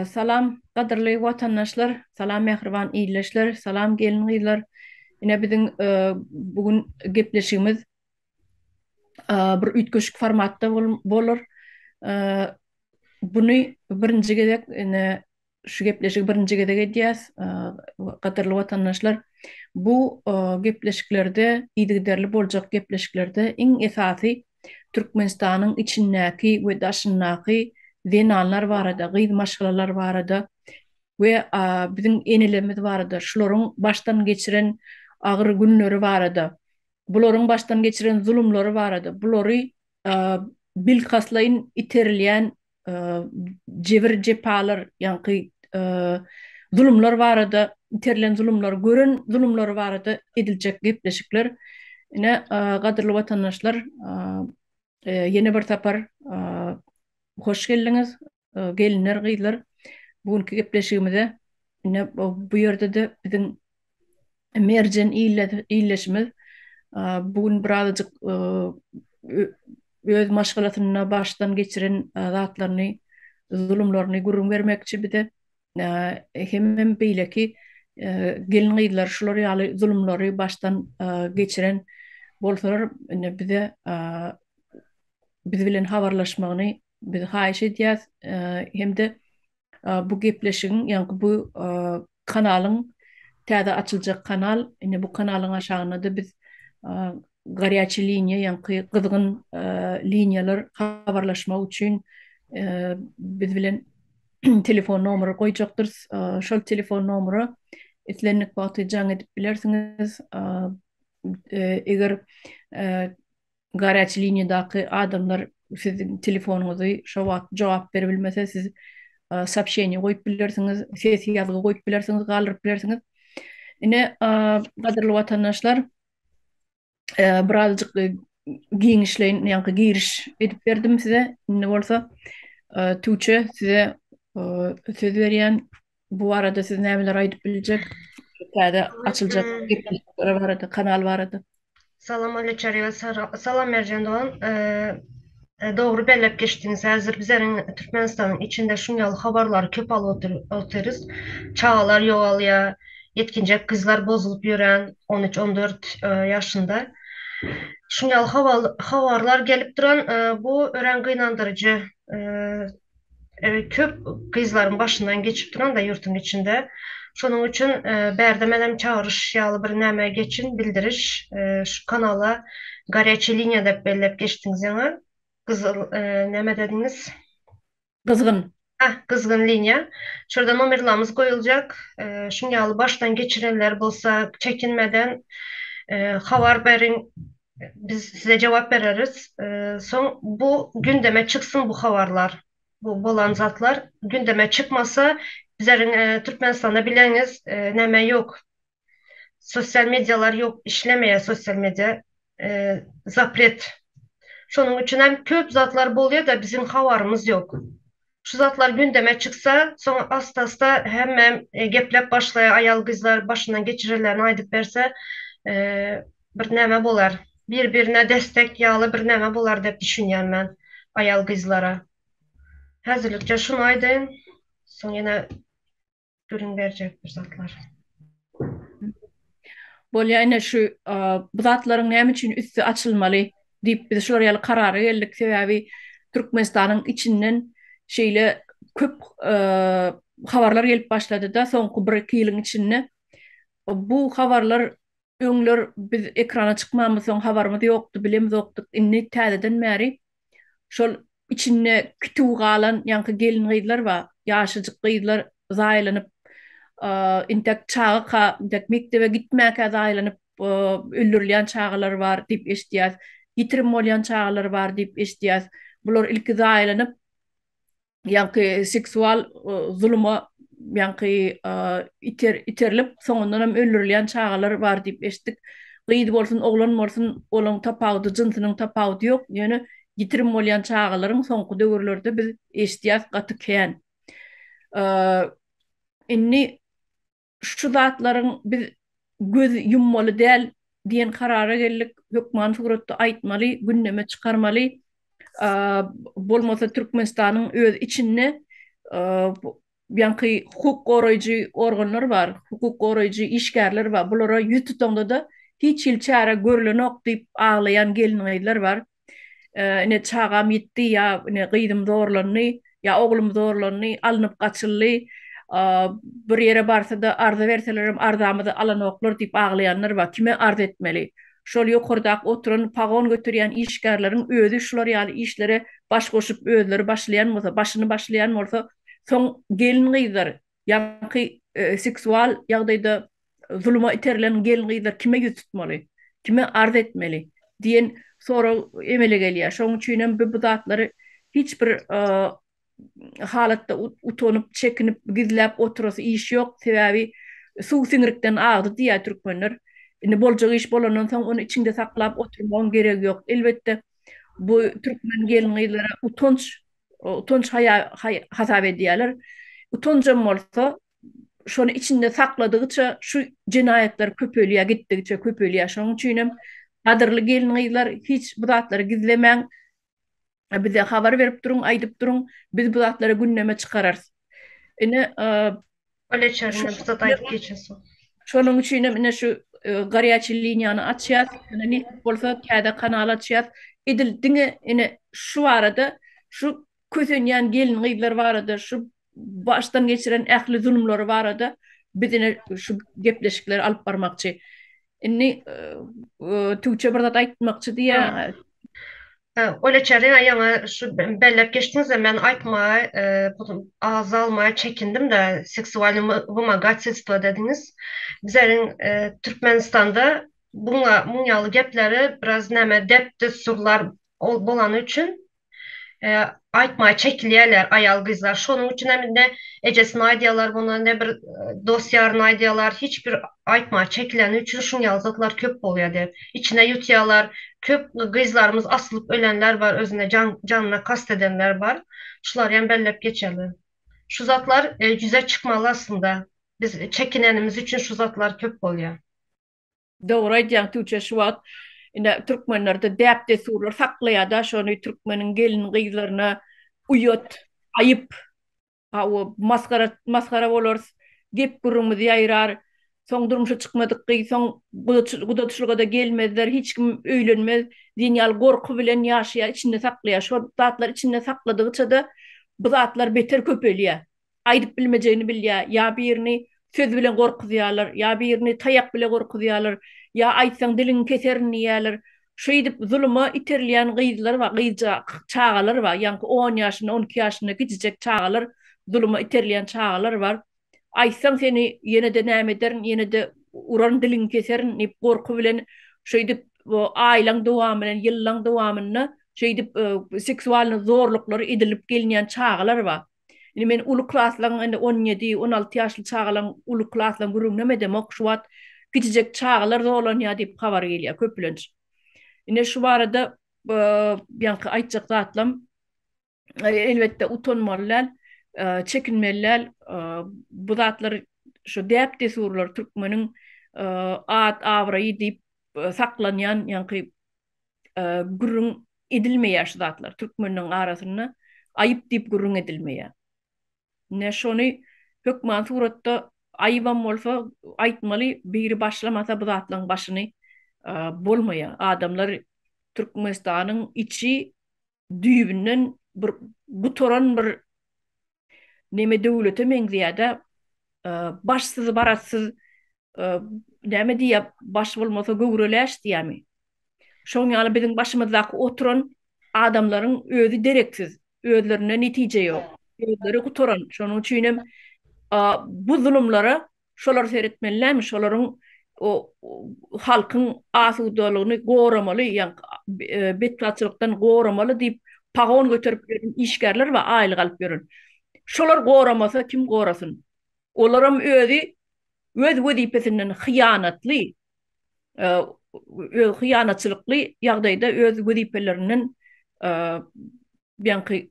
Salam gadyrly watandaşlar, salam mähriban ildeşler, salam gelin-gyzlar. Ine biziň bu gün gepleşigimiz bir üýtgeşik formatda bolar. Buny birinji gezek ine şu gepleşigi birinji gezek edýäs, gadyrly watandaşlar. Bu gepleşiklerde, yzygiderli boljak gepleşiklerde iň esasy Türkmenistanyň içindäki we daşyndaky zenanlar barada, gyz maşgalalar barada we biziň enelerimiz barada, şularyň başdan geçiren agyr günleri barada, bularyň başdan geçiren zulumlary barada, bulary bilkastlaýyn iterilýän jebir-jepalar, ýaňky zulumlar barada, iterilen zulumlar, gören zulumlary barada ediljek gepleşikler. Ine, gadyrly watandaşlar, ýene bir sapar hoş geldiňiz, gelinler, gyzlar. Bu günki gepleşigimize ine bu ýerde-de biziň Merjen ildeşimiz bu gün birazajyk öz maşgalasynda başdan geçiren zatlaryny, zulumlaryny gürrüň bermekçi bize. Hemem beýleki gelin-gyzlar şular ýaly zulumlary başdan geçiren bolsalar, indi bize biz bilen habarlaşmagyny biz haýyş edýäs. Hem-de bu gepleşigiň, ýagny bu kanalyň täze açyljak kanal, indi bu kanalyň aşagynda-da biz garýaçy liniýa, ýagny gyzgyn liniýalar habarlaşmak üçin biz bilen telefon nomeri goýjakdyrys. Şol telefon nomera islendik wagty jaň edip bilersiňiz. Eger Garýaçy liniýadaky adamlar siziň telefonyňyzy şo wagt jogap beribilmese siz soobşeniýe goýup bilersiňiz, ses ýazgy goýup bilersiňiz, galdyryp bilersiňiz. Ine, gadyrly watandaşlar, birazajyk giňişleýin ýaňky giriş edip berdim size. Indi bolsa Tuğçe size söz berýän. Bu barada siz nämeler aýdyp biljek? Täze açyljak gepleşikler barada, kanal barada. Salam Olya Çaryýewa, salam Merjen dogan. Dogry belläp geçdiňiz. Häzir bizleriň Türkmenistanyň içinde şuň ýaly habarlary köp alyp otyrys. Çagalar ýogalýar, ýetginjek gyzlar bozulyp ýören, on üç, on dört ýaşynda. Şuň ýaly habarlar gelip duran, bu örän gynandyryjy Köp gyzlaryň başyndan geçip duran-da ýurtuň içinde. Şonuň üçin bärde menem çagyryş ýaly bir näme geçin, bildiriş şu kanala Gorýaçiý liniýa dep belläp geçdiňiz ýaňy. Gyzyl näme dediňiz? Gyzgyn. Hä, gyzgyn liniýa. Şurada nomerlamyz goýuljak. Şuň ýaly başdan geçirenler bolsa çekinmeden habar beriň. Biz size jogap bereris. Soň bu gündeme çyksyn bu habarlar. Bu bolan zatlar gündeme çykmasa bizleriň Türkmenistanda bileňiz näme ýok. Sosial medialar ýok, işlemeýär sosial media. Zapret. Şonuň üçin hem köp zatlar bolýar-da biziň habarymyz ýok. Şu zatlar gündeme çyksa, soň asta-asta hemme gepläp başlaýar, aýal-gyzlar başyndan geçirenlerini aýdyp berse, bir näme bolar. Bir-birine destek ýaly bir näme bolar dep düşünýän men aýal-gyzlara. Häzirlikçe şuny aýdaýyn, soň ýene Gürrüň berjek bir zatlar. Bolýa ine şu bu zatlaryň näme üçin üsti açylmaly diýip biz şular ýaly karara geldik. Sebäbi Türkmenistanyň içinden şeýle köp habarlar gelip başlady-da soňky bir-iki ýylyň içinde. Bu habarlar öňler biz ekrana çykmamyzsoň habarymyz ýokdy, bilemizokdyk. Indi täzeden bäri Şol içinde kitüw galan ýaňky gelin-gyzlar bar, ýaşajyk gyzlar zaýalanyp, intäk çagaka, intäk mekdebe gitmäkä zaýalanyp öldürilýän çagalar bar diýip eşidýäs. Ýitirim bolýan çagalar bar diýip eşidýäs. Bular ilki zaýalanyp, ýaňky seksual zuluma ýaňky iter iterilip soňundan hem öldürilýän çagalar bar diýip eşitdik. Gyz bolsun, oglan bolsun, olaň tapawudy, jynsynyň tapawudy ýok. Ýöne ýitirim bolýan çagalaryň soňky döwürlerde biz eşidýäs gaty kän. Indi şu zatlaryň biz göz ýummaly däl diýen karara geldik. Hökman suratda aýtmaly, gündeme çykarmaly. Bolmasa Türkmenistanyň öz içinde Ýaňky hukuk goraýjy organlar bar, hukuk goraýjy işgärler bar. Bulara ýüz tutaňda-da hiç hili çäre görlenok diýip aglaýan gelin-gyzlar bar. Ine çagam ýitdi ýa ine gyzym zorlandy, ýa oglum zorlandy, alnyp gaçyldy. Bir ýere barsa-da arza berselerem arzamyzy alanoklar diýip aglaýanlar bar. Kime arz etmeli? Şol ýokardaky oturan pagon göterýän işgärleriň özi şular ýaly işlere baş goşup özleri başlaýan bolsa, başyny başlaýan bolsa, soň gelin-gyzlar, ýaňky seksual ýagdaýda zuluma iterilen gelin-gyzlar kime ýüz tutmaly, kime arz etmeli diýen sorag emele gelýär. Şonuň üçin hem bu zatlary hiç bir halatda utanyp, çekinip, gizläp oturasy iş ýok. Sebäbi suw siňrikden agdy diýýär türkmenler. Indi boljak iş bolandan soň ony içiňde saklap oturmagyň geregi ýok. Elbetde, bu türkmen gelin-gyzlara utanç, utanç hasap edýärler. Utanjam bolsa, şony içinde sakladygyça şu jenaýatlar köpelýär, gitdigiçe köpelýär. Şonuň üçin hem gadyrly gelin-gyzlar hiç bu zatlary gizlemäň. Bize habar berip duruň, aýdyp duruň, biz bu zatlary gündeme çykararys. Ine, şonuň üçin hem ine şu garýaçy liniýany açýas. Ine nesip bolsa täze kanal açýas. Edil diňe ine şu barada, şu kösenýän gelin-gyzlar barada, şu başdan geçiren ähli zulumlary barada biz ine şu gepleşikleri alyp barmakçy. Indi Tüwçe bir zat aýtmakçy diýýär. Olya Çerina ýaňy şu belläp geçdiňiz-de men aýtmaga agza almaga çekindim-de seksualnyý wymogatelstwo dediňiz. Bizleriň Türkmenistanda buňa muň ýaly gepleri biraz näme dep-dessurlar bolany üçin aýtmaga çekilýärler aýal-gyzlar. Şonuň üçin hem ne ejesine aýdýarlar muny, ne bir dost-ýaryna aýdýarlar. Hiç bir aýtmaga çekileni üçin şuň ýaly zatlar köp bolýar diýip. Içine ýutýarlar. Köp gyzlarymyz asylyp ölenler bar, özüne jan janyna kast edenler bar. Şulary hem belläp geçeli. Şu zatlar ýüze çykmaly aslynda. Biz çekinenimiz üçin şu zatlar köp bolýar. Dogry aýdýaň Tüwçe şu wagt ine türkmenlerde däp dessurlar saklaýada şony türkmeniň gelin gyzlaryna uýat aýyp hawa masgara masgara bolarys gep gürrüňimiz ýaýrar soň durmuşa çykmadyk gyz soň gudaçylygada gelmezler hiç kim öýlenmez diýen ýaly gorky bilen ýaşaýar içinde saklaýar şol zatlar içinde sakladygyçada bu zatlar beter köpelýär aýdyp bilmejegini bilýär, ýa birini söz bilen gorkuzýarlar, ýa birini taýak bile gorkuzýarlar, ýa aýtsaň diliňi keserin diýýärler. Şeýdip zuluma iterilýän gyzlar bar, gyzja çagalar bar, ýaňky on ýaşynda, 12 ýaşynda kiçijek çagalar, zuluma iterilýän çagalar bar. Aýtsaň seni ýene-de näme ederin, ýene-de uraryn, diliňi keserin diýip gorky bilen şeýdip aýlaň dowamy bilen, ýyllaň dowamynda şeýdip seksualnyý zorluklar edilip gelinýän çagalar bar. Indi men uly klaslaryň indi 17, 16 ýaşly çagalaryň uly klaslaryň gürrüňinem edemok. Şu wagt kiçijek çagalar zorlanýar diýip habar gelýär köplenç. Ine şu barada ýaňky aýtjak zatlam elbetde utanmaly däl, çekinmeli däl. Bu zatlar şu däp-dessurlar türkmeniň at-abraýy diýip saklanýan ýaňky gürrüň edilmeýär şu zatlar türkmenleň arasynda aýyp diýip gürrüň edilmeýär. Ine şony hökman suratda aýybam bolsa aýtmaly biri başlamasa bu zatlaň başyny bolmaýar. Adamlar Türkmenistanyň içi düýbünden bir gutaran bir neme döwlete meňzeýärde başsyz baratsyz näme diýýär baş bolmasa göwre läş diýýärmi. Şoň ýaly biziň başymyzdaky oturan adamlaryň özi dereksiz, özlerinde netije ýok. Özleri gutaran. Şonuň üçin hem bu zulumlara şolar seretmeli dälmi? Şolaryň o halkyň asudalygyny goramaly, ýa betbagtçylykdan goramaly diýip pagon göterip ýören işgärler bar, aýlyk alyp ýören. Şolar goramasa kim gorasyn? Olaram özi öz wezipesinden hyýanatly, öz hyýanatçylykly ýagdaýda öz wezipelerinden ýaňky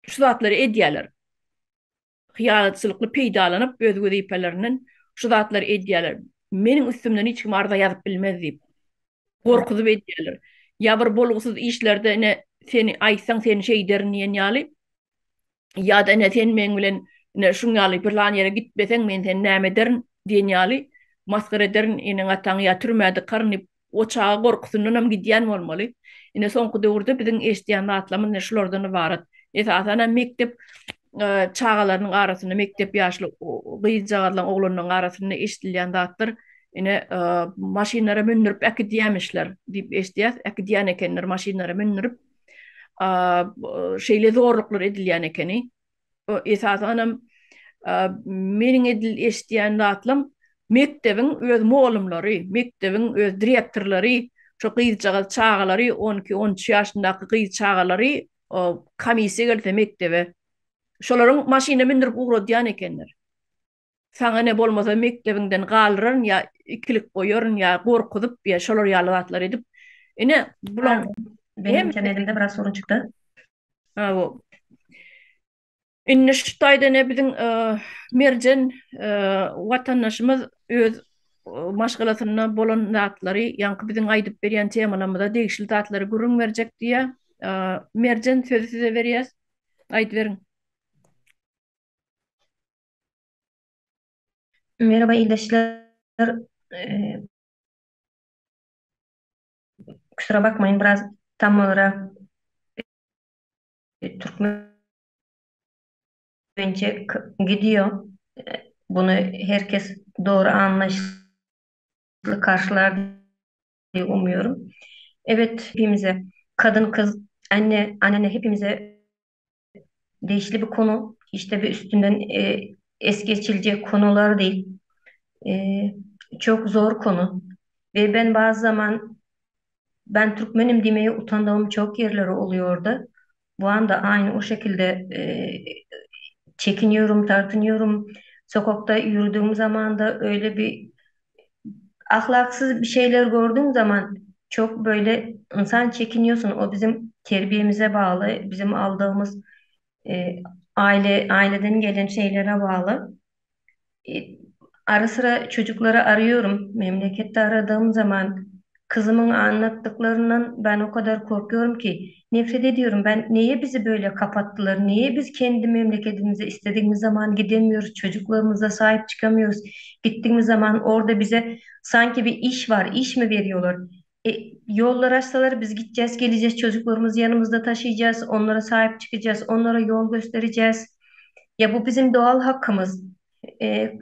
şu zatlary edýärler. Hyýanatçylykly peýdalanyp öz wezipelerinden şu zatlary edýärler. Meniň üstümden hiç kim arza ýazyp bilmez diýip gorkuzyp edýärler. Ýa bir bolgusyz işlerde ine seni aýtsaň seni şeýderin diýen ýaly. Ýa-da ine sen meň bilen ine şuň ýaly pylan ýere gitmeseň men seni näme ederin diýen ýaly masgara ederin eneň-ataňy ýa türmä dykaryn diýip o çaga gorkusyndanam gidýän bolmaly. Ine soňky döwürde biziň eşidýän zatlarymyz ine şulardan ybarat. Esasanam mekdep çagalarynyň arasynda mekdep ýaşly gyzjagazlaryň oglanlaryň arasynda eşidilýän zatlar ine maşynlara mündürip äkidýämişler diýip eşidýäs. Äkidýän ekenler maşynlara mündürip. Şeýle zorluklar edilýän ekeni. Esasanam meniň edil eşidýän zatlam mekdebiň öz mugallymlary, mekdebiň öz direktorlary şo gyzjagaz çagalary 12, 13 ýaşyndaky gyz çagalary komissiýa gelse mekdebe şolaryň maşyna mündürip ugradýan ekenler. Saňa ne bolmasa mekdebiňden galdyraryn ýa ikilik goýaryn ýa gorkuzyp ýa şolar ýaly zatlar edip. Ine bulaň Benim internedimde biraz sorun çykdy. Ha bu. Indi şu taýda ne biziň Merjen watandaşymyz öz maşgalasynda bolan zatlary, ýaňky biziň aýdyp berýän temalarymyza degişli zatlary gürrüň berjek diýýär. Merjen sözi size berýäs. Aýdyberiň. Merhaba ildeşler. Ee, kusura bakmayın biraz tam olarak e, Türkmençe gidiyor. E, bunu herkes doğru anlayışlı karşılar diye umuyorum. Evet hepimize kadın kız anne anne hepimize değişli bir konu. İşte bir üstünden e, es geçilecek konular değil. E, çok zor konu. Ve ben bazı zaman ben Türkmenim demeye utandığım çok yerleri oluyordu. Bu anda aynı o şekilde e, çekiniyorum, tartınıyorum. Sokakta yürüdüğüm zaman da öyle bir ahlaksız bir şeyler gördüğüm zaman çok böyle insan çekiniyorsun. O bizim terbiyemize bağlı, bizim aldığımız e, aile aileden gelen şeylere bağlı. E, ara sıra çocukları arıyorum. Memlekette aradığım zaman kızımın anlattıklarından ben o kadar korkuyorum ki nefret ediyorum. Ben niye bizi böyle kapattılar? Niye biz kendi memleketimize istediğimiz zaman gidemiyoruz? Çocuklarımıza sahip çıkamıyoruz. Gittiğimiz zaman orada bize sanki bir iş var, iş mi veriyorlar? E, yollar açsalar biz gideceğiz, geleceğiz, çocuklarımızı yanımızda taşıyacağız, onlara sahip çıkacağız, onlara yol göstereceğiz. Ya bu bizim doğal hakkımız. E,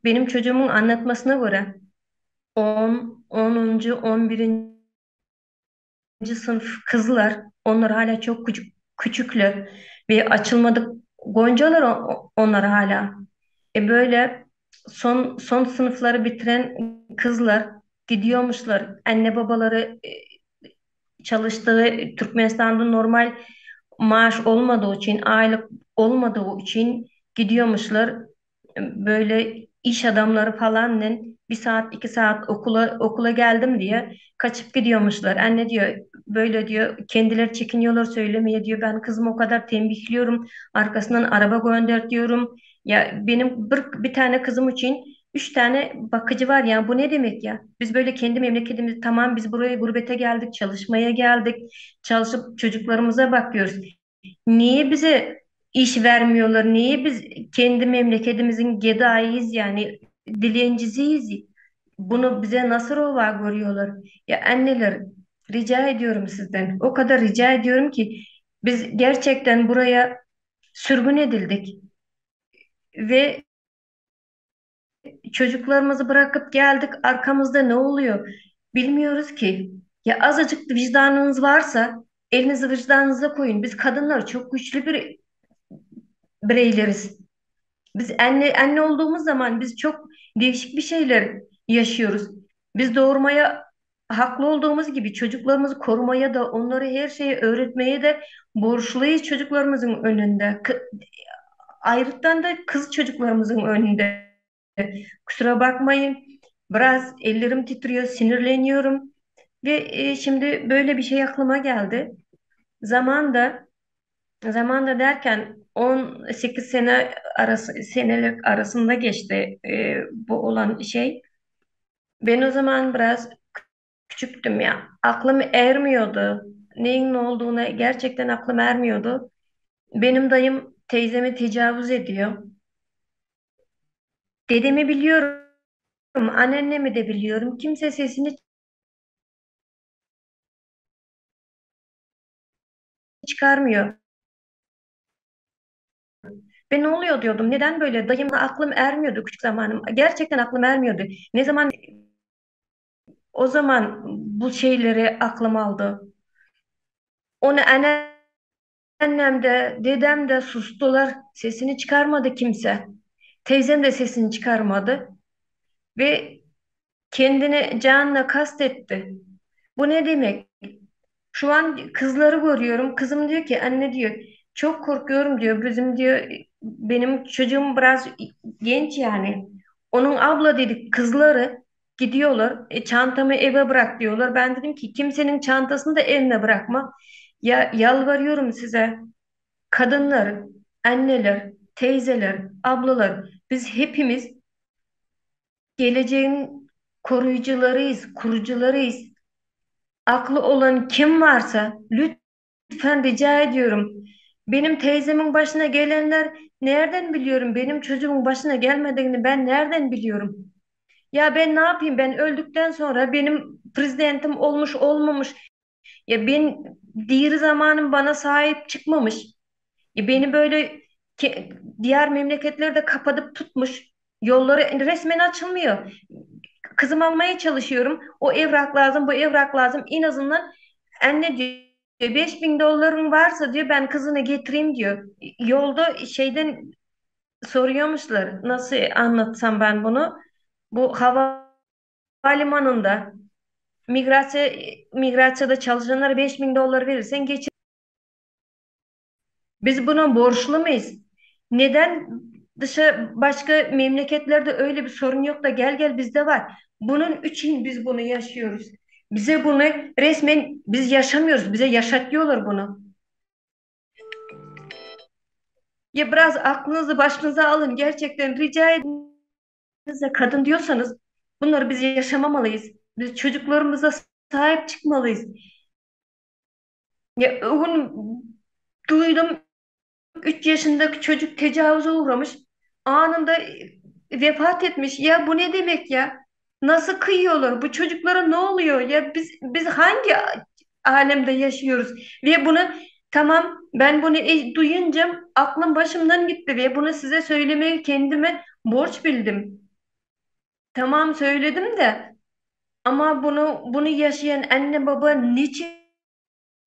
benim çocuğumun anlatmasına göre 10, 10. 11. sınıf kızlar, onlar hala çok küçük, küçükler ve açılmadık goncalar onlar hala. E böyle son son sınıfları bitiren kızlar gidiyormuşlar. Anne babaları e, çalıştığı Türkmenistan'da normal maaş olmadığı için, aylık olmadığı için gidiyormuşlar. Böyle iş adamları falan bir saat 2 saat okula okula geldim diye kaçıp gidiyormuşlar. Anne diyor böyle diyor kendileri çekiniyorlar söylemeye diyor. Ben kızımı o kadar tembihliyorum. Arkasından araba gönder diyorum. Ya benim bir, bir tane kızım için 3 tane bakıcı var ya bu ne demek ya? Biz böyle kendi memleketimiz tamam biz buraya gurbete geldik, çalışmaya geldik. Çalışıp çocuklarımıza bakıyoruz. Niye bize iş vermiyorlar? Niye biz kendi memleketimizin gedayıyız yani dilencisiyiz? Bunu bize nasıl reva görüyorlar? Ya anneler rica ediyorum sizden. O kadar rica ediyorum ki biz gerçekten buraya sürgün edildik ve çocuklarımızı bırakıp geldik. Arkamızda ne oluyor? Bilmiyoruz ki. Ya azıcık vicdanınız varsa elinizi vicdanınıza koyun. Biz kadınlar çok güçlü bir bireyleriz. Biz anne anne olduğumuz zaman biz çok değişik bir şeyler yaşıyoruz. Biz doğurmaya haklı olduğumuz gibi çocuklarımızı korumaya da onları her şeyi öğretmeye de borçluyuz çocuklarımızın önünde. Ayrıca da kız çocuklarımızın önünde. Kusura bakmayın. Biraz ellerim titriyor, sinirleniyorum. Ve e, şimdi böyle bir şey aklıma geldi. Zamanda, zamanda derken 18 sene arası senelik arasında geçti e, bu olan şey. Ben o zaman biraz küçüktüm ya. Aklım ermiyordu. Neyin ne olduğuna gerçekten aklım ermiyordu. Benim dayım Teyzeme tecavüz ediyor. Dedemi biliyorum, anneannemi de biliyorum. Kimse sesini çıkarmıyor. Ve ne oluyor diyordum. Neden böyle? Dayımla aklım ermiyordu küçük zamanım. Gerçekten aklım ermiyordu. Ne zaman o zaman bu şeyleri aklım aldı. Onu anneannem de dedem de sustular. Sesini çıkarmadı kimse. Teyzem de sesini çıkarmadı. Ve kendini canına kastetti. Bu ne demek? Şu an kızları görüyorum. Kızım diyor ki anne diyor çok korkuyorum diyor. Bizim diyor benim çocuğum biraz genç yani. Onun abla dedik kızları gidiyorlar. Çantamı eve bırak diyorlar. Ben dedim ki kimsenin çantasını da eline bırakma. Ya yalvarıyorum size. Kadınlar, anneler, teyzeler, ablalar biz hepimiz geleceğin koruyucularıyız, kurucularıyız. Aklı olan kim varsa lütfen rica ediyorum. Benim teyzemin başına gelenler nereden biliyorum? Benim çocuğumun başına gelmediğini ben nereden biliyorum? Ya ben ne yapayım? Ben öldükten sonra benim prezidentim olmuş olmamış. Ya ben diğer zamanım bana sahip çıkmamış. Ya beni böyle ke- diğer memleketlerde kapatıp tutmuş. Yolları resmen açılmıyor. Kızım almaya çalışıyorum. O evrak lazım, bu evrak lazım. En azından anne diyor 5000 doların varsa diyor ben kızını getireyim diyor. Yolda şeyden soruyormuşlar. Nasıl anlatsam ben bunu? Bu havalimanında migrasya migrasyada çalışanlara 5000 dolar verirsen geçir. Biz buna borçlu muyuz? Neden dışa başka memleketlerde öyle bir sorun yok da gel gel bizde var. Bunun için biz bunu yaşıyoruz. Bize bunu resmen biz yaşamıyoruz. Bize yaşatıyorlar bunu. Ya biraz aklınızı başınıza alın. Gerçekten rica ediyorum. Kadın diyorsanız bunları biz yaşamamalıyız. Biz çocuklarımıza sahip çıkmalıyız. Ya o gün duydum 3 yaşındaki çocuk tecavüze uğramış. Anında vefat etmiş. Ya bu ne demek ya? Nasıl kıyıyorlar? Bu çocuklara ne oluyor? Ya biz hangi alemde yaşıyoruz? Ve bunu tamam ben bunu duyunca aklım başımdan gitti ve bunu size söylemeyi kendime borç bildim. Tamam söyledim de ama bunu yaşayan anne baba niçin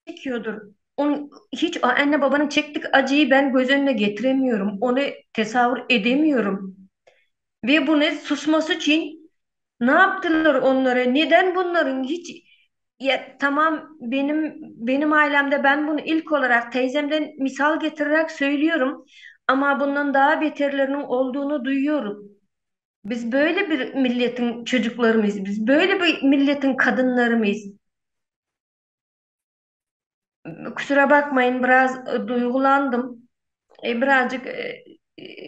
çekiyordur? Onun, hiç o anne babanın çektik acıyı ben göz önüne getiremiyorum. Onu tesavvur edemiyorum. Ve bunu susması için ne yaptılar onlara? Neden bunların hiç ya tamam benim ailemde ben bunu ilk olarak teyzemden misal getirerek söylüyorum ama bundan daha beterlerinin olduğunu duyuyorum. Biz böyle bir milletin çocukları mıyız? Biz böyle bir milletin kadınları mıyız? Kusura bakmayın biraz duygulandım. Birazcık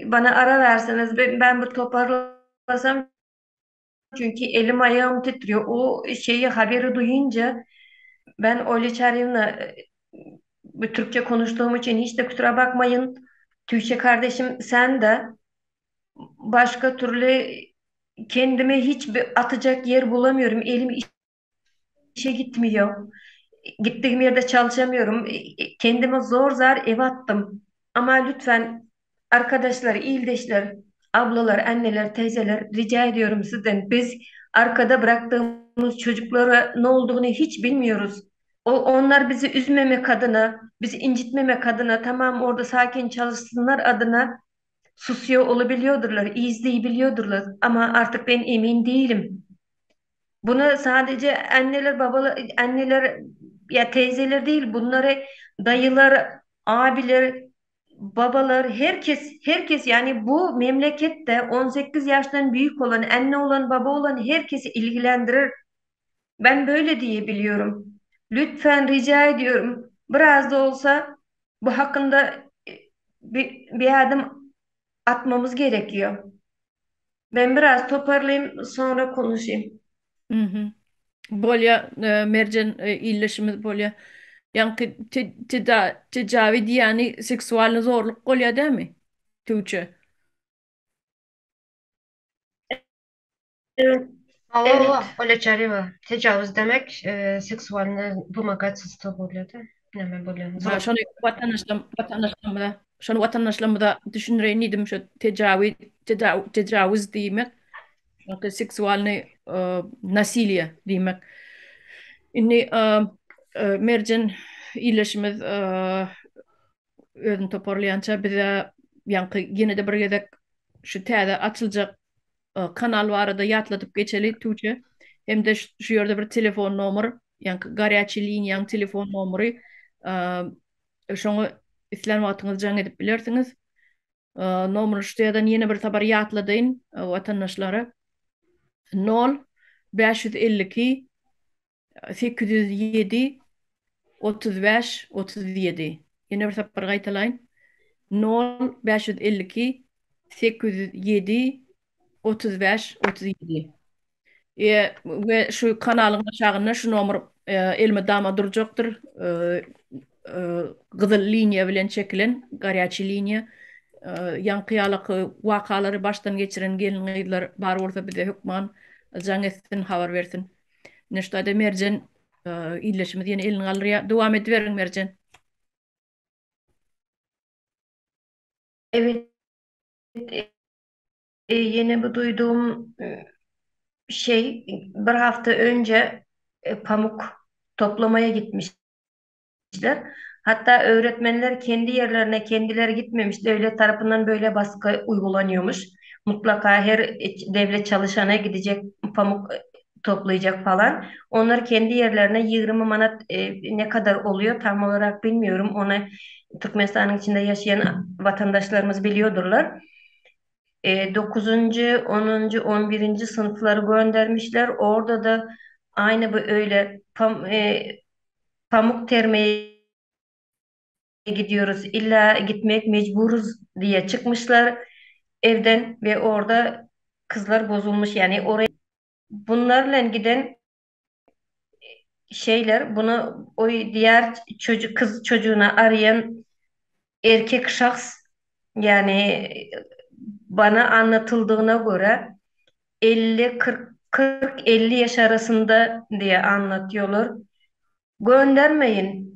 bana ara verseniz ben bir toparlasam çünkü elim ayağım titriyor. O şeyi haberi duyunca ben Olya Çaryevna bu Türkçe konuştuğum için hiç de kusura bakmayın. Türkçe kardeşim sen de başka türlü kendime hiçbir atacak yer bulamıyorum. Elim işe gitmiyor. Gittiğim yerde çalışamıyorum. Kendime zor zar ev attım. Ama lütfen arkadaşlar, ildeşler, ablalar, anneler, teyzeler rica ediyorum sizden. Biz arkada bıraktığımız çocuklara ne olduğunu hiç bilmiyoruz. Onlar bizi üzmemek adına, bizi incitmemek adına, tamam orada sakin çalışsınlar adına susuyor olabiliyordurlar, izleyebiliyordurlar. Ama artık ben emin değilim. Bunu sadece anneler, babalar, anneler ya teyzeler değil, bunları dayılar, abiler, babalar, herkes, herkes yani bu memlekette 18 yaştan büyük olan, anne olan, baba olan herkesi ilgilendirir. Ben böyle diyebiliyorum. Lütfen rica ediyorum. Biraz da olsa bu hakkında bir adım atmamız gerekiyor. Ben biraz toparlayayım sonra konuşayım. Bolýa, Merjen ildeşimiz bolýa. Ýaňky tejawi diýýäni seksualny zorluk bolýa dämi? Tüwçe. Evet. Hawa, hawa, Olya Çaryýewa. Tejawüz demek seksualny wymogatelstwo bolýa-da. Näme bolýa? Ha, şony watandaşlarym, watandaşlarymyza, şony watandaşlarymyza düşündireýin diýdim, şu tejawi, tejawüz diýmek. Ýa-da seksualnyý nasiliýe diýmek. Indi Merjen ildeşimiz özüni toparlaýança bize ýaňky ýene-de bir gezek şu täze açyljak kanal barada ýatladyp geçeli Tuğçe. Hem-de şu ýerde bir telefon nomer, ýaňky garýaçy liniýaň telefon nomery şoňa islän wagtyňyz jaň edip bilersiňiz. Nomeryny şu taýdan ýene bir sapar ýatladaýyn watandaşlara. 0 552 807 35 37. Ýene bir sapar gaýtalaýyn. 0 552 807 35 37. E, we şu kanalyň aşagynda şu nomer e, elmydama durjakdyr. E, e, gyzyl liniýa bilen çekilen garýaçy liniýa. E, ýaňky ýalaky wakalary başdan geçiren gelin-gyzlar bar bolsa bize hökman jaň etsin, habar bersin. Ine şu taýda Merjen e, ildeşimiz ýene elini galdyrýar. Dowam ediberiň Merjen. Evet, E, yine bu duyduğum e, şey bir hafta önce e, pamuk toplamaya gitmişler. Hatta öğretmenler kendi yerlerine kendileri gitmemiş. Devlet tarafından böyle baskı uygulanıyormuş. Mutlaka her devlet çalışana gidecek pamuk toplayacak falan. Onlar kendi yerlerine 20 manat e, ne kadar oluyor tam olarak bilmiyorum. Ona Türkmenistan'ın içinde yaşayan vatandaşlarımız biliyordurlar. E, 9. 10. 11. sınıfları göndermişler. Orada da aynı bu öyle pam, e, pamuk termeye gidiyoruz. İlla gitmek mecburuz diye çıkmışlar evden ve orada kızlar bozulmuş. Yani oraya bunlarla giden şeyler bunu o diğer çocuk kız çocuğuna arayan erkek şahs yani bana anlatıldığına göre 50 40 40 50 yaş arasında diye anlatıyorlar. Göndermeyin.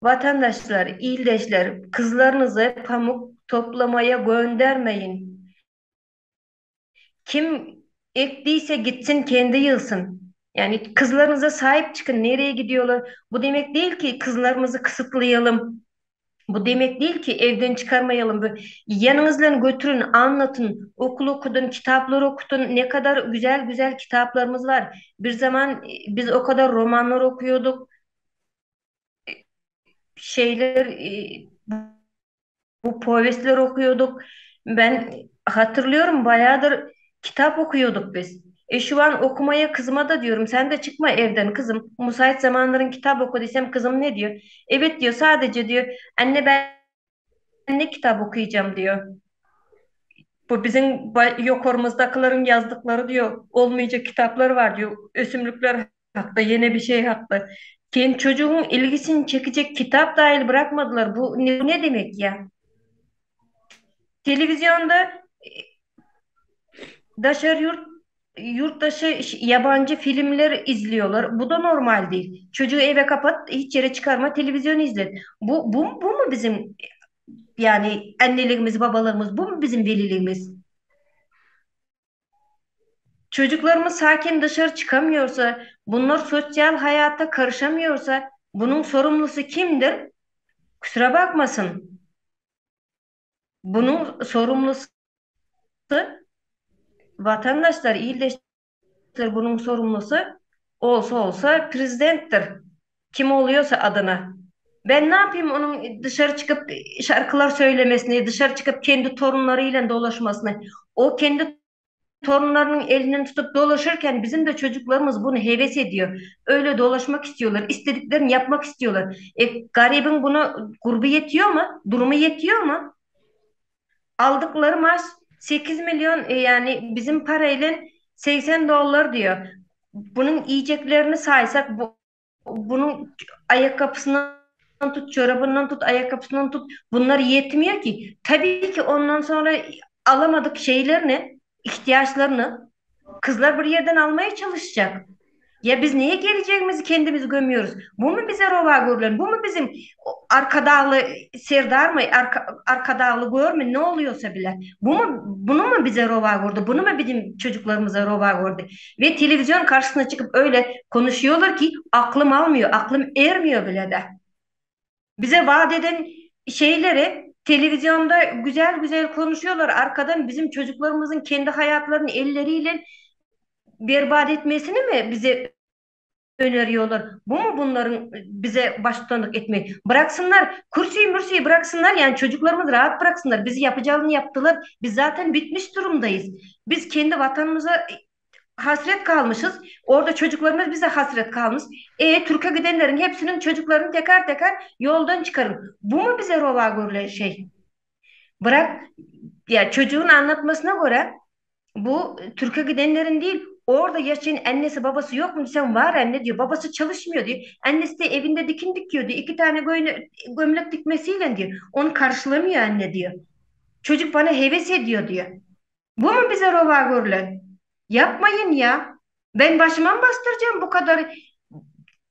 Vatandaşlar, ildeşler, kızlarınızı pamuk toplamaya göndermeyin. Kim ektiyse gitsin kendi yığsın. Yani kızlarınıza sahip çıkın. Nereye gidiyorlar? Bu demek değil ki kızlarımızı kısıtlayalım. Bu demek değil ki evden çıkarmayalım. Yanınızdan götürün, anlatın. Okul okudun, kitaplar okutun. Ne kadar güzel güzel kitaplarımız var. Bir zaman e, biz o kadar romanlar okuyorduk. Şeyler e, bu povestler okuyorduk. Ben hatırlıyorum bayağıdır kitap okuyorduk biz. E şu an okumaya kızıma da diyorum sen de çıkma evden kızım. Müsait zamanların kitap oku desem kızım ne diyor? Evet diyor sadece diyor anne ben ne kitap okuyacağım diyor. Bu bizim yokorumuzdakilerin yazdıkları diyor olmayacak kitaplar var diyor. Ösümlükler hakta yine bir şey hakta. Kendi çocuğun ilgisini çekecek kitap dahil bırakmadılar. Bu ne, ne demek ya? Televizyonda e, daşary yurt yurttaşı yabancı filmler izliyorlar. Bu da normal değil. Çocuğu eve kapat, hiç yere çıkarma, televizyon izlet. Bu, bu, bu mu bizim yani annelerimiz, babalarımız, bu mu bizim veliliğimiz? Çocuklarımız sakin dışarı çıkamıyorsa, bunlar sosyal hayata karışamıyorsa bunun sorumlusu kimdir? Kusura bakmasın. Bunun sorumlusu vatandaşlar, ildeşler bunun sorumlusu olsa olsa prezidenttir. Kim oluyorsa adına. Ben ne yapayım onun dışarı çıkıp şarkılar söylemesini, dışarı çıkıp kendi torunlarıyla dolaşmasını. O kendi torunlarının elinden tutup dolaşırken bizim de çocuklarımız bunu heves ediyor. Öyle dolaşmak istiyorlar, istediklerini yapmak istiyorlar. E, garibin bunu grubu yetiyor mu? Durumu yetiyor mu? Aldıkları maaş 8 milyon e, yani bizim parayla 80 dolar diyor. Bunun yiyeceklerini saysak bu, bunun ayakkabısını tut, çorabyndan tut, aýakgapysyndan tut, bunlar ýetmiýär ki. Tabii ki ondan sonra alamadyk şeylerini, ihtiyaçlarını kızlar bir ýerden almaya çalışacak. Ya biz niye geleceğimizi kendimiz gömüyoruz? Bu mu bize rova görülen? Bu mu bizim arkadagly serdar mı? Arka, arkadagly gör mü? Ne oluyorsa bile. Bu mu bunu mu bize rova gördü? Bunu mu bizim çocuklarımıza rova gördü? Ve televizyon karşısına çıkıp öyle konuşuyorlar ki aklım almıyor, aklım ermiyor bile de. Bize vaat eden şeyleri televizyonda güzel güzel konuşuyorlar. Arkadan bizim çocuklarımızın kendi hayatlarını elleriyle berbat etmesini mi bize öneriyorlar? Bu mu bunların bize baştutanlık etmeyi? Bıraksınlar, kürsüyü mürsüyü bıraksınlar yani çocuklarımız rahat bıraksınlar. Bizi yapacağını yaptılar. Biz zaten bitmiş durumdayız. Biz kendi vatanımıza hasret kalmışız. Orada çocuklarımız bize hasret kalmış. E Türkiye gidenlerin hepsinin çocuklarını teker teker yoldan çıkarın. Bu mu bize rova görülen şey? Bırak ya çocuğun anlatmasına göre bu Türkiye gidenlerin değil orada yaşayan annesi babası yok mu sen var anne diyor. Babası çalışmıyor diyor. Annesi de evinde dikin dikiyor diyor. İki tane gömlek dikmesiyle diyor. Onu karşılamıyor anne diyor. Çocuk bana heves ediyor diyor. Bu mu bize rova görülen? Yapmayın ya. Ben başıma mı bastıracağım bu kadar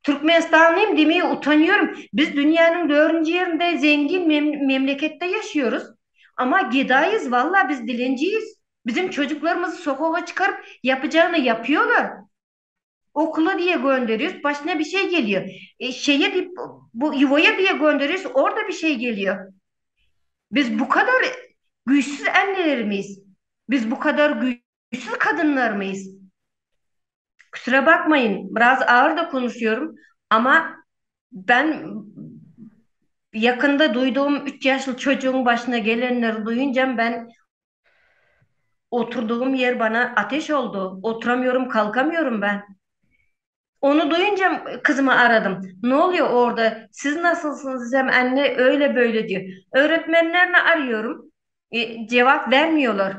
Türkmenistanlıyım demeye utanıyorum. Biz dünyanın dördüncü yerinde zengin mem memlekette yaşıyoruz. Ama gedayız vallahi biz dilenciyiz. Bizim çocuklarımızı sokağa çıkarıp yapacağını yapıyorlar. Okula diye gönderiyoruz, başına bir şey geliyor. E, şeye deyip, bu yuvaya diye gönderiyoruz, orada bir şey geliyor. Biz bu kadar güçsüz anneler miyiz? Biz bu kadar güçsüz kadınlar mıyız? Kusura bakmayın, biraz ağır da konuşuyorum ama ben yakında duyduğum 3 yaşlı çocuğun başına gelenleri duyunca ben oturduğum yer bana ateş oldu. Oturamıyorum, kalkamıyorum ben. Onu duyunca kızımı aradım. Ne oluyor orada? Siz nasılsınız desem anne öyle böyle diyor. Öğretmenlerini arıyorum. E, cevap vermiyorlar.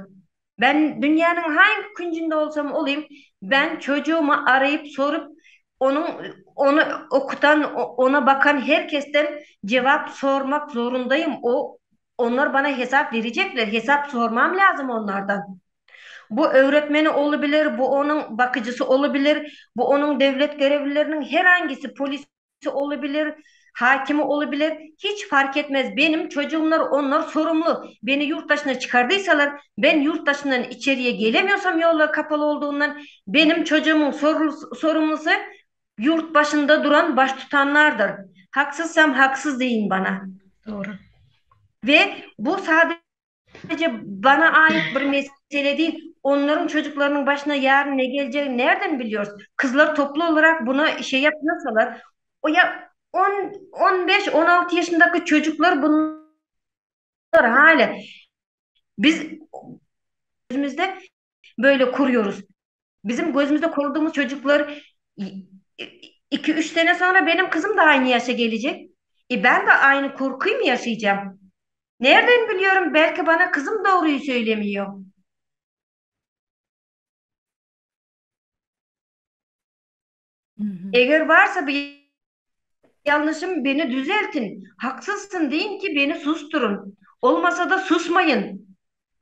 Ben dünyanın hangi küncünde olsam olayım ben çocuğumu arayıp sorup onun onu okutan ona bakan herkesten cevap sormak zorundayım. O onlar bana hesap verecekler. Hesap sormam lazım onlardan. Bu öğretmeni olabilir, bu onun bakıcısı olabilir, bu onun devlet görevlilerinin herhangisi polisi olabilir, hakimi olabilir. Hiç fark etmez. Benim çocuğumlar onlar sorumlu. Beni yurt dışına çıkardıysalar ben yurt dışından içeriye gelemiyorsam yollar kapalı olduğundan benim çocuğumun sorumlusu yurt başında duran baştutanlardır. Haksızsam haksız deyin bana. Doğru. Ve bu sadece bana ait bir mesele değil. Onların çocuklarının başına yarın ne geleceğini nereden biliyoruz? Kızlar toplu olarak buna şey yapmasalar o ya 10 15 16 yaşındaki çocuklar bunlar hala biz gözümüzde böyle kuruyoruz. Bizim gözümüzde koruduğumuz çocuklar 2-3 sene sonra benim kızım da aynı yaşa gelecek. E ben de aynı korkuyu mu yaşayacağım? Nereden biliyorum? Belki bana kızım doğruyu söylemiyor. Hı hı. Eğer varsa bir yanlışım beni düzeltin. Haksızsın deyin ki beni susturun. Olmasa da susmayın.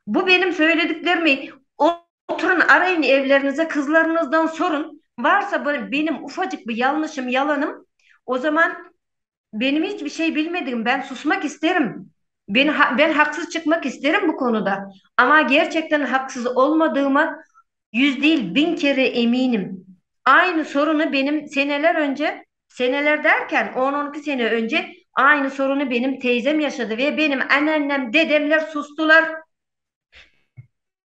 Bu benim söylediklerimi oturun arayın evlerinize kızlarınızdan sorun. Varsa benim ufacık bir yanlışım yalanım o zaman benim hiçbir şey bilmediğim ben susmak isterim. Ben, ben haksız çıkmak isterim bu konuda. Ama gerçekten haksız olmadığıma yüz değil 1000 kere eminim. Aynı sorunu benim seneler önce, seneler derken 10-12 sene önce aynı sorunu benim teyzem yaşadı ve benim anneannem, dedemler sustular.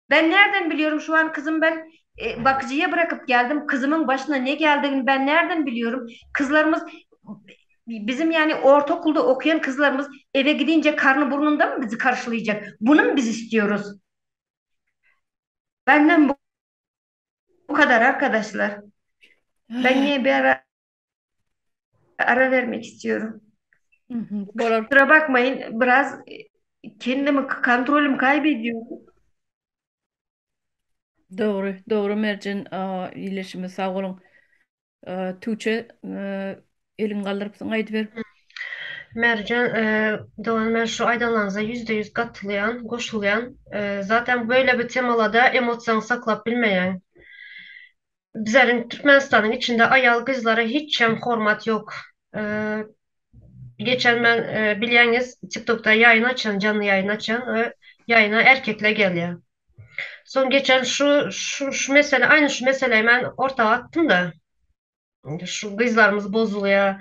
Ben nereden biliyorum şu an kızım ben e, bakıcıya bırakıp geldim. Kızımın başına ne geldiğini ben nereden biliyorum? Kızlarımız bizim yani ortaokulda okuyan kızlarımız eve gidince karnı burnunda mı bizi karşılayacak? Bunu mu biz istiyoruz? Benden bu, bu kadar arkadaşlar. Ben niye bir ara, ara vermek istiyorum. Bolar. Kusura bakmayın biraz kendimi kontrolüm kaybediyorum. Dogry, dogry Merjen, iyileşime sag boluň. Tuğçe, eliňi galdyrypsyň, aýdyber. Merjen dogan men şu aýdanlaryňyza ýüzde ýüz gatylýan, goşulýan. Zaten böyle bir temalada emosiýaňy saklap bilmeýäň. Bizleriň Türkmenistanyň içinde aýal gyzlara hiçem hormat ýok. Geçen men bilýäňiz TikTokda ýaýyn açan, janly ýaýyn açan we ýaýyna erkekler gelýär. Soň geçen şu şu şu mesele aýny şu meseleyi men orta atdym da. Şu gyzlarymyz bozulýar.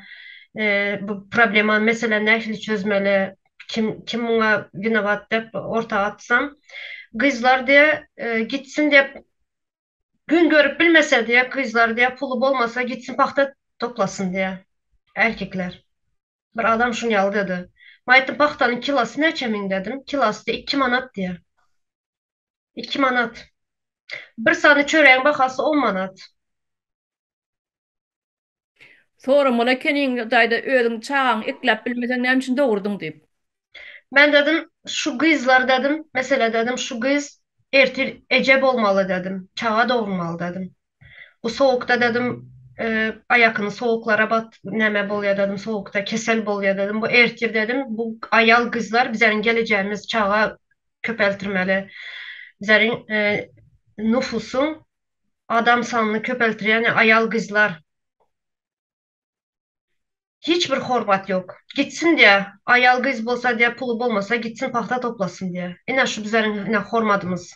Bu problema mesele nähili çözmeli? Kim kim muňa winowat diýip orta atsam, gyzlar diýe gitsin diýip Gün görüp bilmese diýe gyzlar diýe puly bolmasa gitsin pagta toplasyn diýe erkekler. Bir adam şuny ýaly dedi. Men aýtdym pagtanyň kilosy näçe miň dedim. Kilosy diýe 2 manat diýe. 2 manat. Bir sany çöregiň bahasy 10 manat. Soramaly ekeniň daýza özüň çagaňy ekläp bilmeseň näme üçin dogurdyň diýip. Men dedim şu gyzlar dedim mesele dedim şu gyz ertir eje bolmaly dedim çaga dogurmaly dedim. Bu sowukda dedim aýakyny sowuklara bat neme bolýa dedim sowukda kesel bolýa dedim bu ertir dedim bu aýal gyzlar bizeriň gelejegimiz çaga köpeltirmeli bizeriň nufusyň Adam sanyny köpeltirýän aýal gyzlar. Hiç bir hormat ýok. Gitsin diýä, aýal gyz bolsa diýä, puly bolmasa gitsin pagta toplasyn diýä. Ine şu bizleriň ine hormadymyz.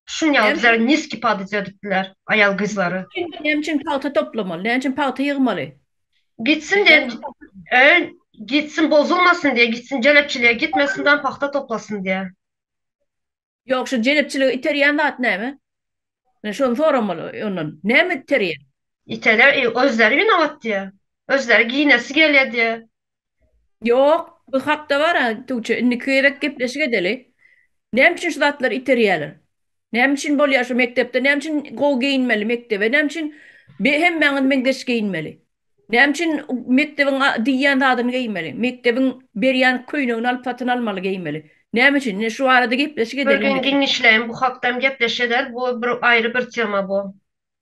Şun ýaly bizleri niski padit edipdiler aýal gyzlary. Näme üçin pagta toplamaly? Näme üçin pagta ýygmaly? Gitsin diýä, e, gitsin bozulmasyn diýä, gitsin jelepçiliğe gitmesin dan pagta toplasyn diýä. Ýok, şu jelepçilige iterýän zat näme? Men şony soramaly ondan. Näme iterýär? Iterýär, e, özleri winowat diýýär. Özleri giýnesi gelýär diýýär. Ýok, bu hakda bar-a, Tuğçe, indiki gezek gepleşik edeli. Näme üçin şu zatlary iterýärler? Näme üçin bolýar şu mekdepde? Näme üçin gowy geýinmeli mekdebe? Näme üçin hemmäňiz meňzeş geýinmeli? Näme üçin mekdebiň diýýän zadyny geýmeli? Mekdebiň berýän köýnegini alyp satyn almaly geýmeli. Näme üçin? Ine şu barada gepleşik Bir edeli gün indiki. giňişleýin bu hakda hem gepleşik ederis. Bu bir aýry bir tema bu.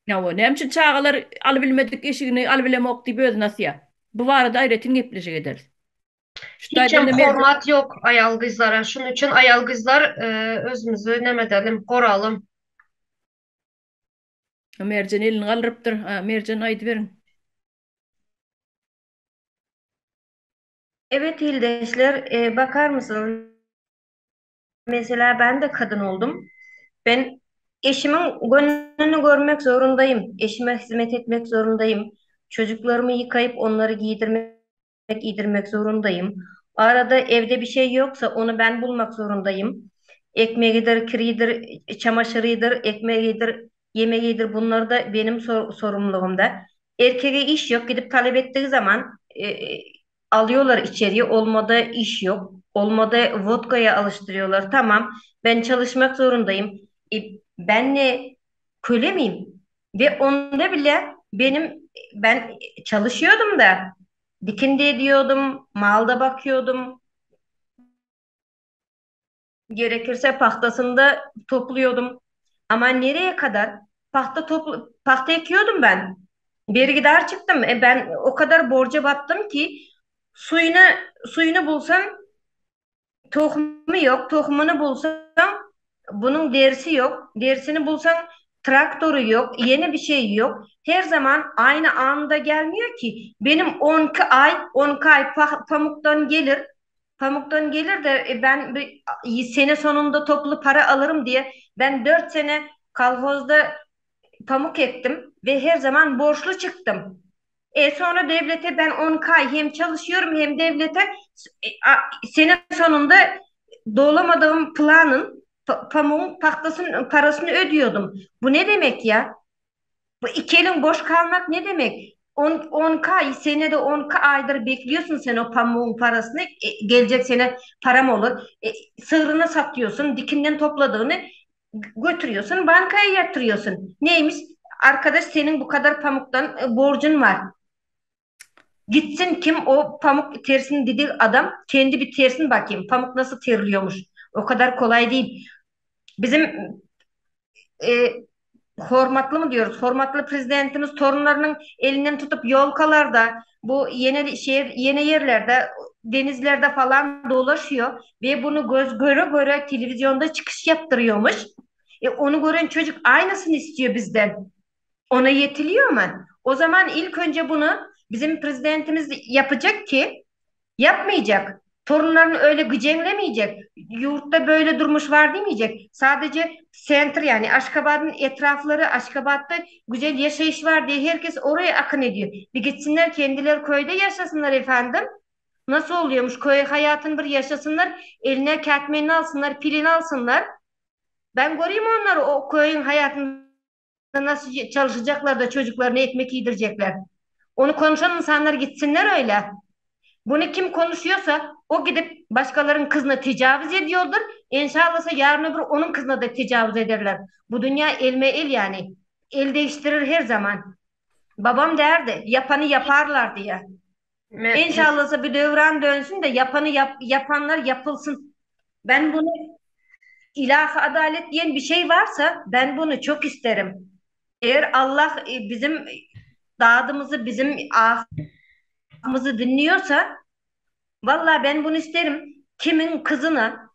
Hawa, näme üçin çagalar alybilmedik eşigini alybilemok diýip özüni asýar? Bu barada aýratyn gepleşik ederis. Şu Hiç hem hormat ýok aýal gyzlara. Şunuň üçin aýal gyzlar özümizi neme edelim, goralym. Merjen elini galdyrypdyr. Merjen aýdyberiň. Evet ildeşler e, bakar mısınız? Mesela ben de kadın oldum. Ben eşimin gönlünü görmek zorundayım. Eşime hizmet etmek zorundayım. Çocuklarımı yıkayıp onları giydirmek giydirmek zorundayım. Arada evde bir şey yoksa onu ben bulmak zorundayım. Ekmeğidir, kiridir, çamaşırıdır, ekmeğidir, yemeğidir bunlar da benim sor sorumluluğumda. Erkeğe iş yok gidip talep ettiği zaman e, alıyorlar içeriye olmadı iş yok. Olmadı vodkaya alıştırıyorlar. Tamam ben çalışmak zorundayım. E, ben ne köle miyim? Ve onda bile benim ben çalışıyordum da dikindi ediyordum, malda bakıyordum. Gerekirse pahtasını da topluyordum. Ama nereye kadar? Pahta toplu pahta ekiyordum ben. Vergidar çıktım. E ben o kadar borca battım ki suyunu suyunu bulsam Tohumy ýok, tohumyny bulsaň, bunuň derisi ýok, derisini bulsaň, traktory ýok, ýene bir şeýi ýok. Her zaman aýny anda gelmiýor ki. Benim on iki aý, on iki aý pamukdan gelir, pamukdan gelir de ben bir sene sonunda toplu para alyrym diýe, ben dört sene kolhozda pamuk ekdim we her zaman borçly çykdym. E sonra devlete ben 12 ay hem çalışıyorum hem devlete e, sene sonunda dolamadığım planın pamuğun pahtasının parasını ödüyordum. Bu ne demek ya? Bu iki elin boş kalmak ne demek? 10, 10K ay senede 10K aydır bekliyorsun sen o pamuğun parasını. E, gelecek sene param olur. E, sığırını satıyorsun, dikinden topladığını götürüyorsun, bankaya yatırıyorsun. Neymiş? Arkadaş senin bu kadar pamuktan e, borcun var. Gitsin kim o pamuk tersin dediği adam kendi bir tersin bakayım. Pamuk nasıl terliyormuş. O kadar kolay değil. Bizim e, hormatly mı diyoruz? Hormatly prezidentimiz torunlarynyň elinden tutup ýolkalarda, bu ýene şeýer, ýene ýerlerde. Denizlerde falan dolaşıyor ve bunu göz göre göre televizyonda çıkış yaptırıyormuş. E onu gören çocuk aynısını istiyor bizden. Ona yetiliyor mu? O zaman ilk önce bunu bizim prezidentimiz yapacak ki yapmayacak. Torunlarını öyle gıcemlemeyecek. Yurtta böyle durmuş var demeyecek. Sadece center yani Aşkabat'ın etrafları Aşkabat'ta güzel yaşayış var diye herkes oraya akın ediyor. Bir gitsinler kendileri köyde yaşasınlar efendim. Nasıl oluyormuş köy hayatını bir yaşasınlar. Eline kertmenini alsınlar, pilini alsınlar. Ben göreyim onları o köyün hayatını nasıl çalışacaklar da çocuklarına ekmek yedirecekler. Onu konuşan insanlar gitsinler öyle. Bunu kim konuşuyorsa o gidip başkalarının kızına tecavüz ediyordur. İnşallah yarın öbür onun kızına da tecavüz ederler. Bu dünya elme el yani. El değiştirir her zaman. Babam derdi yapanı yaparlar diye. İnşallah bir devran dönsün de yapanı yap, yapanlar yapılsın. Ben bunu ilahi adalet diyen bir şey varsa ben bunu çok isterim. Eğer Allah e, bizim dadımızı, bizim ahımızı dinliyorsa vallahi ben bunu isterim. Kimin kızına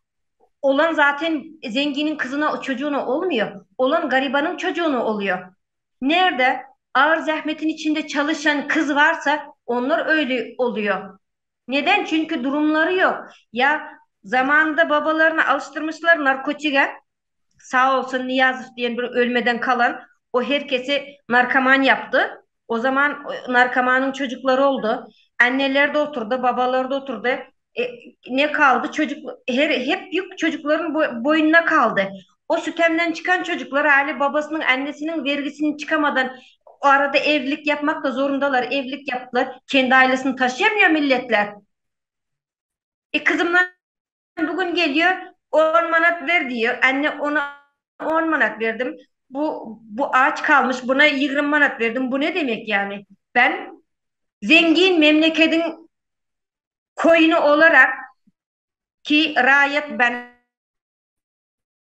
olan zaten zenginin kızına çocuğuna olmuyor. Olan garibanın çocuğuna oluyor. Nerede ağır zahmetin içinde çalışan kız varsa onlar öyle oluyor. Neden? Çünkü durumları yok. Ya zamanında babalarını alıştırmışlar narkotika. Sağ olsun Niyazov diyen bir ölmeden kalan o herkesi narkoman yaptı. O zaman narkomanın çocukları oldu. Anneler de oturdu, babaları da oturdu. E, ne kaldı? Çocuk her, hep yük çocukların boynuna kaldı. O sütemden çıkan çocuklar hali babasının annesinin vergisini çıkamadan o arada evlilik yapmak da zorundalar. Evlilik yaptılar. Kendi ailesini taşıyamıyor milletler. E kızımdan bugün geliyor 10 manat ver diyor. Anne ona 10 manat verdim. Bu bu ağaç kalmış buna 20 manat verdim. Bu ne demek yani? Ben zengin memleketin koyunu olarak ki rayet ben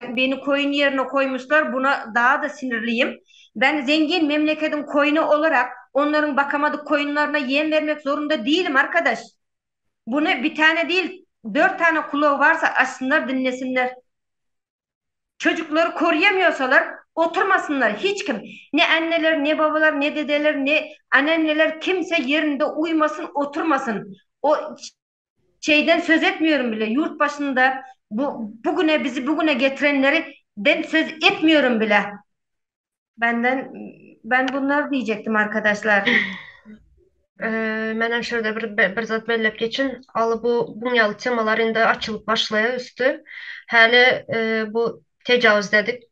beni koyun yerine koymuşlar. Buna daha da sinirliyim. Ben zengin memleketin koyunu olarak onların bakamadık koyunlarına yem vermek zorunda değilim arkadaş. Bunu bir tane değil dört tane kulağı varsa açsınlar dinlesinler. Çocukları koruyamıyorsalar oturmasınlar hiç kim. Ne anneler ne babalar ne dedeler ne anneanneler kimse yerinde uymasın oturmasın. O şeyden söz etmiyorum bile. Yurt başında bu bugüne bizi bugüne getirenleri den söz etmiyorum bile. Benden ben bunlar diyecektim arkadaşlar. Menem şurada bir, bir zat belläp geçin. Aly bu buň ýaly temalar indi açylyp başlaýar üsti. Häli bu tejawüz dedik,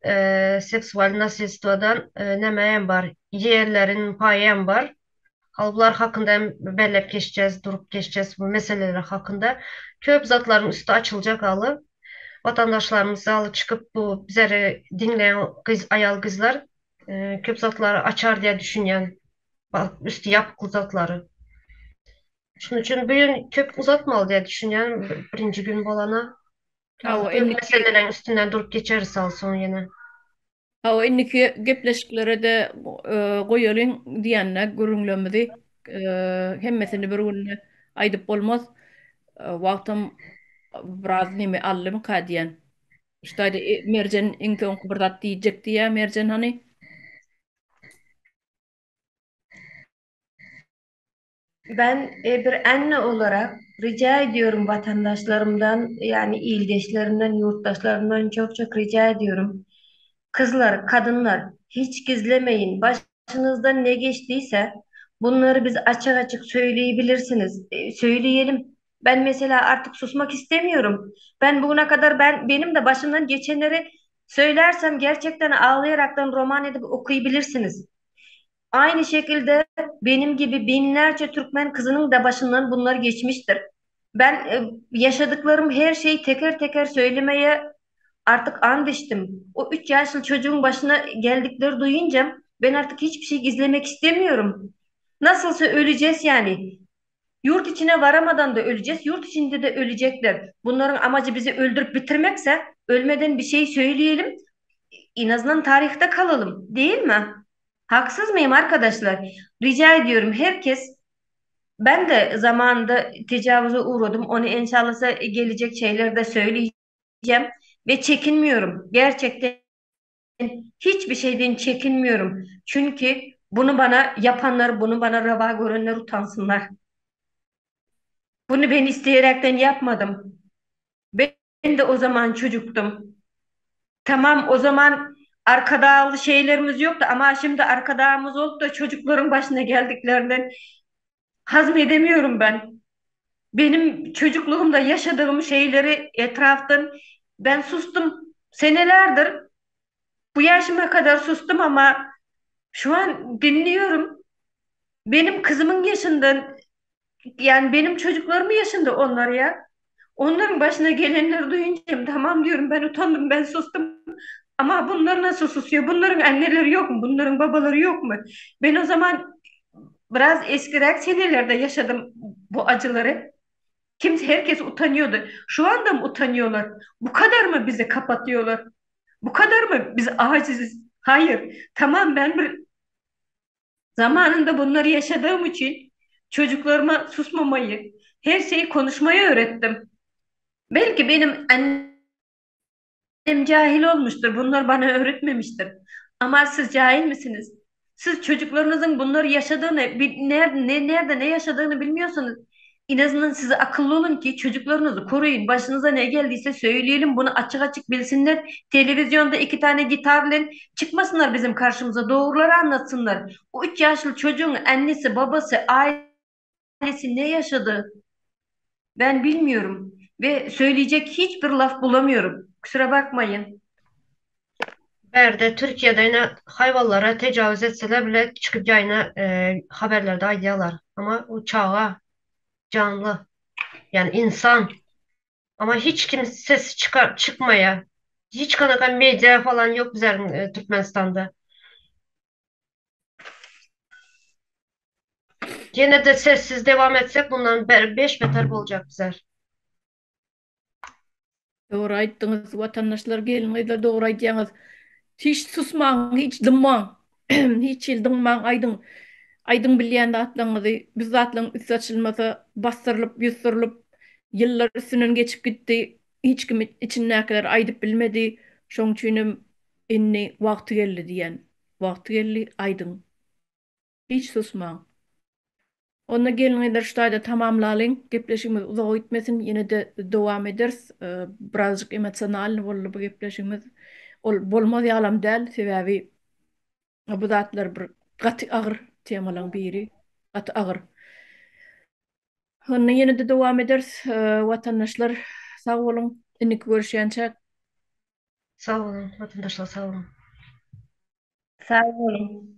seksual nasilstwodan näme hem bar, ýerleriň paýy hem bar. Hal bular hakynda hem belläp geçjäs, durup geçjäs bu meseleler hakynda. Köp zatlaryň üsti açyljak aly. Watandaşlarymyz aly çykyp bu bizleri diňleýän gyz, aýal gyzlar köp zatlary açar diýe düşünýän. Üsti ýapykly zatlary. Şunuň üçin bu gün köp uzatmaly diýe düşünýän birinji gün bolana. Hawa, Köp indiki meseleleriň üstünden durup geçeris al soň ýene. Hawa, indiki gepleşiklere-de goýalyň diýende gürrüňlerimizi hemmesini bir günde aýdyp bolmaz. Wagtam biraz neme aldymyka diýen. Şu taýda Merjen iň soňky bir zat diýjek diýýär Merjen hany. Ben e, bir anne olarak rica ediyorum vatandaşlarımdan yani ildeşlerimden, yurttaşlarımdan çok çok rica ediyorum. Kızlar, kadınlar hiç gizlemeyin. Başınızdan ne geçtiyse bunları biz açık açık söyleyebilirsiniz. E, söyleyelim. Ben mesela artık susmak istemiyorum. Ben bugüne kadar ben benim de başımdan geçenleri söylersem gerçekten ağlayaraktan roman edip okuyabilirsiniz. Aynı şekilde benim gibi binlerce Türkmen kızının da başından bunlar geçmiştir. Ben e, yaşadıklarım her şeyi teker teker söylemeye artık and içtim. O üç yaşlı çocuğun başına geldikleri duyunca ben artık hiçbir şey gizlemek istemiyorum. Nasılsa öleceğiz yani. Yurt içine varamadan da öleceğiz, yurt içinde de ölecekler. Bunların amacı bizi öldürüp bitirmekse ölmeden bir şey söyleyelim. En azından tarihte kalalım, değil mi? Haksız mıyım arkadaşlar? Rica ediyorum herkes Ben de zamanında tecavüze uğradım. Onu inşallah gelecek şeylerde söyleyeceğim ve çekinmiyorum. Gerçekten hiçbir şeyden çekinmiyorum. Çünkü bunu bana yapanlar, bunu bana reva görenler utansınlar. Bunu ben isteyerekten yapmadım. Ben de o zaman çocuktum. Tamam o zaman arkadağlı şeylerimiz yoktu ama şimdi arkadağımız oldu da çocukların başına geldiklerinden hazmedemiyorum ben. Benim çocukluğumda yaşadığım şeyleri etraftan ben sustum. Senelerdir bu yaşıma kadar sustum ama şu an dinliyorum. Benim kızımın yaşından yani benim çocuklarımın yaşında onlar ya. Onların başına gelenleri duyunca tamam diyorum ben utandım ben sustum. Ama bunlar nasıl susuyor? Bunların anneleri yok mu? Bunların babaları yok mu? Ben o zaman biraz eskirek senelerde yaşadım bu acıları. Kimse herkes utanıyordu. Şu anda mı utanıyorlar? Bu kadar mı bizi kapatıyorlar? Bu kadar mı biz aciziz? Hayır. Tamam ben bir zamanında bunları yaşadığım için çocuklarıma susmamayı, her şeyi konuşmayı öğrettim. Belki benim annem cahil olmuştur. Bunlar bana öğretmemiştir. Ama siz cahil misiniz? Siz çocuklarınızın bunları yaşadığını, nerede ne, nerede ne yaşadığını bilmiyorsanız en azından siz akıllı olun ki çocuklarınızı koruyun. Başınıza ne geldiyse söyleyelim. Bunu açık açık bilsinler. Televizyonda iki tane gitarla çıkmasınlar bizim karşımıza. Doğruları anlatsınlar. O üç yaşlı çocuğun annesi, babası, ailesi ne yaşadı? Ben bilmiyorum ve söyleyecek hiçbir laf bulamıyorum. Kusura bakmayın. Bärde Türkiýede ine haýwanlara tejawüz etseler bile çykyp ýaýyna haberlerde aýdýarlar. Ama o çaga janly. Ýani insan. Ama hiç kim ses çykar çykmaýa. Hiç kanaka media falan ýok bizleriň Türkmenistanda. Ýene-de sessiz dewam etsek bundan beş beter boljak bizler. Dogry aýtdyňyz watandaşlar gelin gyzlar dogry aýdýaňyz. Hiç susmaň hiç dymmaň hiç hili dymmaň aýdyň aýdyň bilýän zatlaryňyzy biz zatlaryň üsti açylmasa basdyrylyp ýusdurylyp ýyllar üstünden geçip gitdi hiç kim içindäkiler aýdyp bilmedi şoň üçinem indi wagty geldi diýen wagty geldi aýdyň hiç susmaň. Onda gelin-gyzlar şu taýda tamamlalyň. Gepleşigimiz uzaga gitmesin. Ýene-de dowam ederis. Birazjyk emosionalnyý boldy bu gepleşigimiz. Ol bolmaz ýalam däl, sebäbi bu zatlar bir gaty agyr temalaň biri. Gaty agyr. Onda ýene-de dowam ederis. Watandaşlar sag boluň. Indiki görüşýänçäk. Sag boluň, watandaşlar sag boluň. Sag boluň.